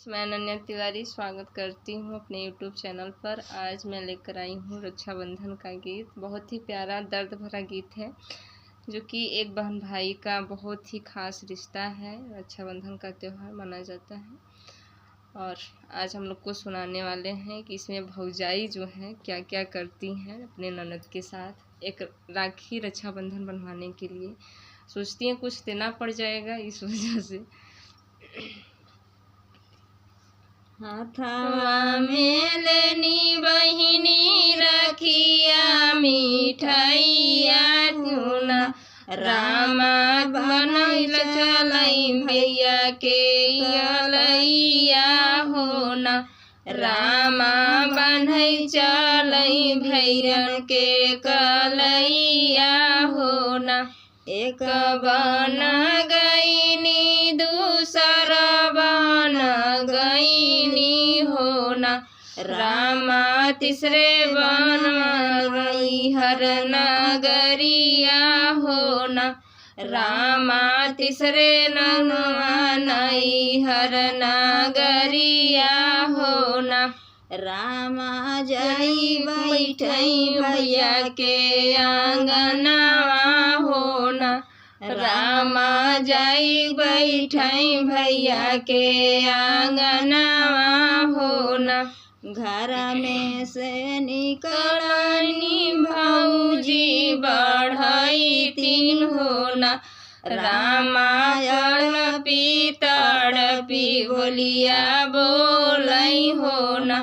मैं अनन्या तिवारी स्वागत करती हूँ अपने यूट्यूब चैनल पर। आज मैं लेकर आई हूँ रक्षाबंधन का गीत। बहुत ही प्यारा दर्द भरा गीत है, जो कि एक बहन भाई का बहुत ही खास रिश्ता है। रक्षाबंधन का त्यौहार मनाया जाता है और आज हम लोग को सुनाने वाले हैं कि इसमें भौजाई जो है क्या क्या करती हैं अपने ननद के साथ एक राखी रक्षाबंधन बनवाने के लिए। सोचती हैं कुछ देना पड़ जाएगा, इस वजह से। हाथवा में लेनी बहिनी रखिया मिठाइया चूना, रामा बनैल चलई भैया के अलैया होना, रामा बन्है चलई भैरन के कलैया होना। एक बन गईनी दूसर बन गईनी होना, रामा तीसरे बन गई हर नगरिया होना, रामा तीसरे ननुआ नई हर नगरिया होना। रामा जाई बैठई भैया के आंगनवा होना, रामा जाई बैठई भैया के आंगनवा होना। घर में से निकलनी भौजी बढ़ई तीन होना, रामायण पी बोलिया बोलई होना,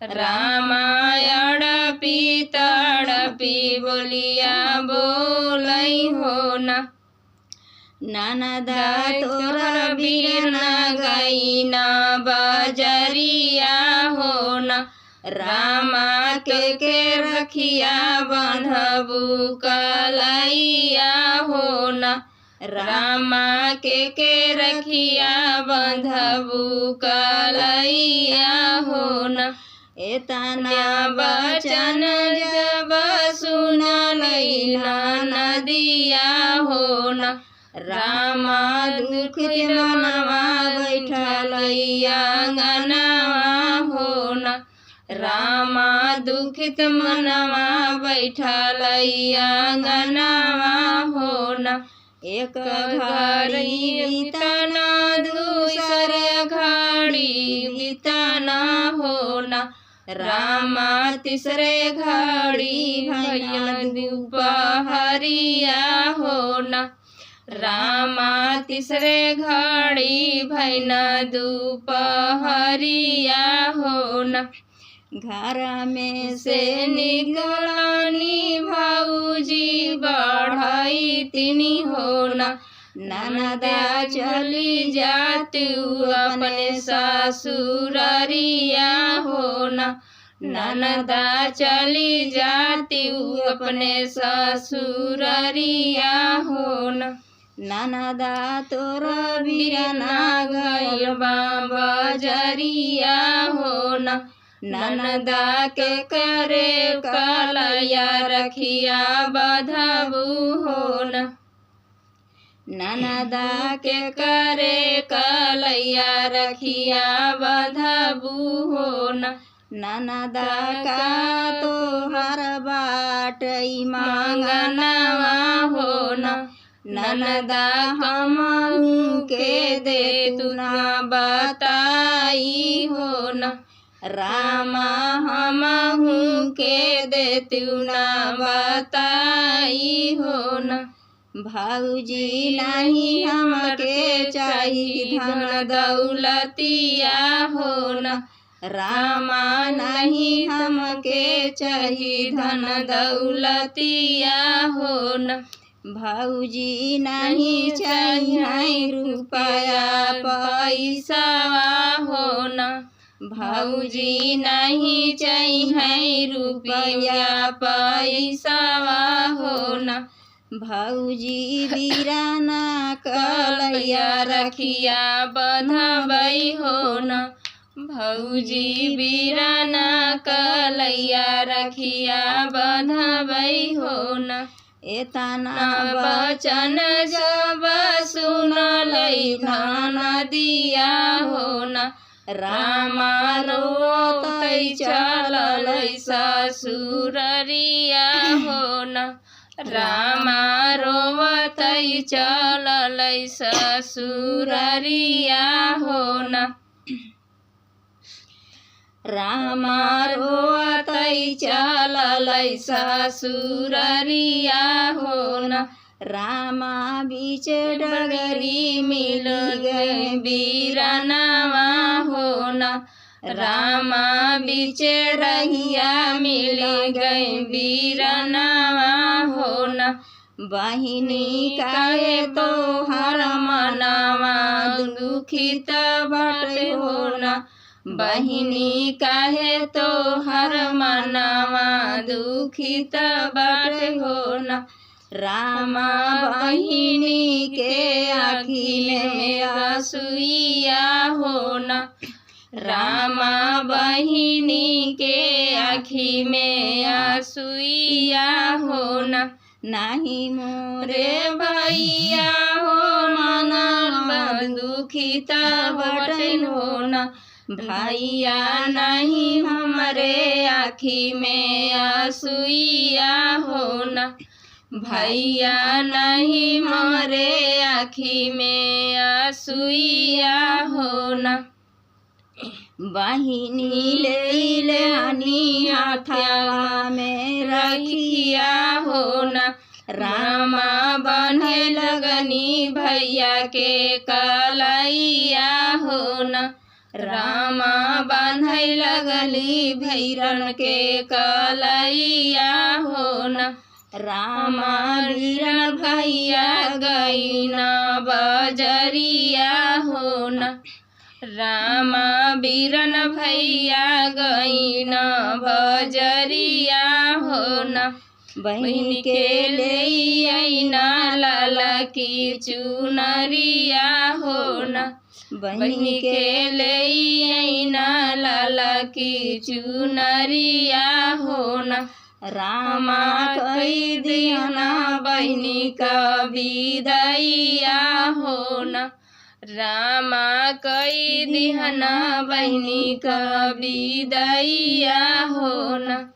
रामायण पी बोलिया बोलई होना। ननदा तोरा बिरना गईना बजरिया होना, रामा के रखिया बन्हबू कलैया होना, रामा के रखिया बन्हबू कलैया होना। एतना बचन जब सुनलई नदिया होना, रामा दुखित मनवा बैठलई आंगनवा होना, रामा दुखित मनवा बैठलई आंगनवा होना। एक घड़ी बीतना दूसर घड़ी बीतना होना, रामा तीसरे घड़ी भैया दुपहरिया होना, रामा तीसरे घड़ी भैना दुपहरिया होना। घर में से निकलनी भौजी बढ़ई तिनी होना, ननदा चली जातू अपने ससुररिया होना, ननदा चली जाती अपने ससुररिया होना। ननदा तोरा बिरना गइल बा बजरिया होना, ननदा के करे कलैया रखिया बधबू होना, ननदा के करे कलैया रखिया बधबू होना। ननदा का तोहर बाटई मांगनवा होना, ननदा हमहू के दे तू ना बताई होना, रामा हमहू के दे तू ना बताई होना। भौजी नहीं हमके चाही धन दौलतिया होना, रामा नहीं हमके चाही धन दौलतिया होना। भौजी नहीं चाहिए रुपया पैसा होना, भौजी नहीं चाहिए रुपया पैसा होना। भौजी बिराना कलैया रखिया बंधबई होना, भौजी बिराना कलैया रखिया बंधबई होना। एतना बचन जब सुनलई नदिया होना, रामा रोतै रोतै चललै चललै ससुररिया हो न। रामा रोवतै चललै ससुररिया हो न। रामा रोतै चललै ससुररिया हो न। रामा बीच डगरी मिल मिल गए बीरनवा हो न। रामा बीच रहिया मिल गए बीरनवा हो न। बहिनी काहे काहे तोहर तोहर मनवा मनवा दुखित दुखित बाटे बाटे हो हो न। न। बहिनी काहे तोहर मनवा दुखित बाटे हो न। रामा रामा बहिनी बहिनी के के आँखी आँखी में में आंसू आंसुइया हो न। रामा बहिनी के आँखी में आंसुइया हो न। नाही मोरे रे भैया हो मनवा दुखित बाटे हो न। भैया नहीं हमरे आँखी में आंसुइया हो न। भैया नहीं हमरे आँखी में आंसुइया हो न। बहिनी ले ले हनी हाथवा में रखिया रखिया हो न। रामा बन्हे लगनी भैया के कलैया हो न। रामा बान्हे लगली भैरन के कलैया हो न। रामा बीरन भैया गईना बजरिया हो न। रामा बीरन भैया गईना बजरिया हो न। बहिनी बहिनी के के ले ले अइना लाला की चुनरिया हो न। बहिनी बहिनी के के ले अइना लाला की चुनरिया हो न। रामा रामा कई कई दिहना दिहना बहिनी बहिनी का का विदैया हो न। रामा कई दिहना बहिनी का विदैया हो न।